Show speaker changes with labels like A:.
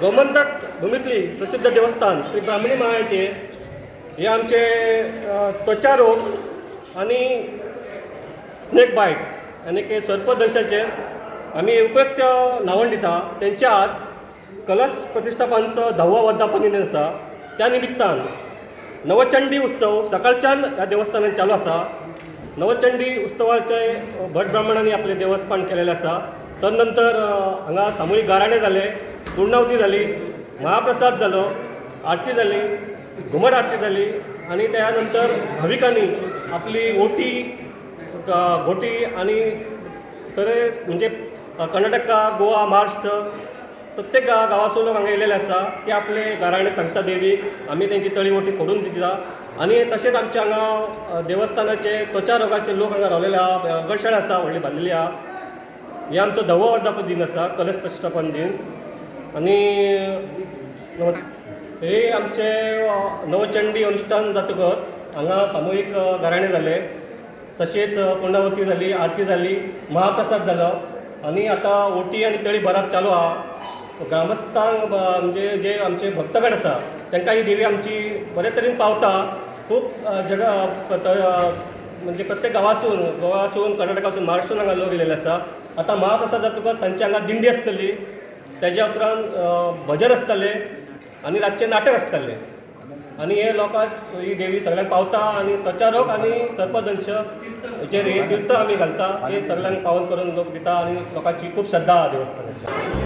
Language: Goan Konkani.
A: गोमंतक भूमीतली प्रसिद्ध देवस्थान श्री ब्राह्मणी मायाचे हे आमचे त्वचा रोग आनी स्नेक बायट आनी की सर्पदंशाचेर आमी उपयुक्त न्हावण दिता. तेंचे आज कलश प्रतिश्ठापनचो धावो वर्धापन दिन आसा. त्या निमित्तान नवचंडी उत्सव सकाळच्यान ह्या देवस्थानान चालू आसा. नवचंडी उत्सवाचे भट ब्राह्मणांनी आपलें देवस्थान केलेलें आसा. तदनंतर हांगा सामुहीक गाराणें जालें, पुर्णावती जाली, महाप्रसाद जालो, आरती जाली, घुमट आरती जाली आनी त्या नंतर भाविकांनी आपली ओटी घोटी आनी तरे म्हणजे कर्नाटका, गोवा, महाराष्ट्र प्रत्येक गांवासून लोक हांगा येयलेले आसा. ते आपले गाराणें सांगता देवीक, आमी तेंची तळी ओटी फोडून दिता. आनी तशेंच आमच्या हांगा देवस्थानाचे त्वचा रोगाचे लोक हांगा रावलेले आहा. गौशाळा आसा व्हडली बांदिल्ली आहा. हे आमचो धवो वर्धापन दिन आसा, कलश प्रतिश्ठापन दिन. आनी नमस्कार. हे आमचे नवचंडी अनुश्ठान जातकच हांगा सामुहीक गाराणें जालें, तशेंच पुर्णावती जाली, आरती जाली, महाप्रसाद जालो आनी आतां ओटी आनी तळी भरप चालू आहा. ग्रामस्थांक म्हणजे जे आमचे भक्तगण आसा तांकां ही देवी आमची बरे तरेन पावता. खूब जगा म्हणजे प्रत्येक गांवासून, गोवासून, कर्नाटकासून, महाराष्ट्रासून हांगा लोक येयलेले आसा. आतां महाप्रसाद जातकच तांचे हांगा दिंडी आसतली, तेज्या उपरांत भजन आसतलें आनी रातचें नाटक आसतलें. आनी हे लोकांक ही देवी सगळ्यांक पावता आनी त्वचा रोग आनी सर्पदंश हेचेर हे तीर्थ आमी घालता, ते सगळ्यांक पावन करून लोक दिता आनी लोकांची खूब श्रद्धा आहा देवस्थानाचेर.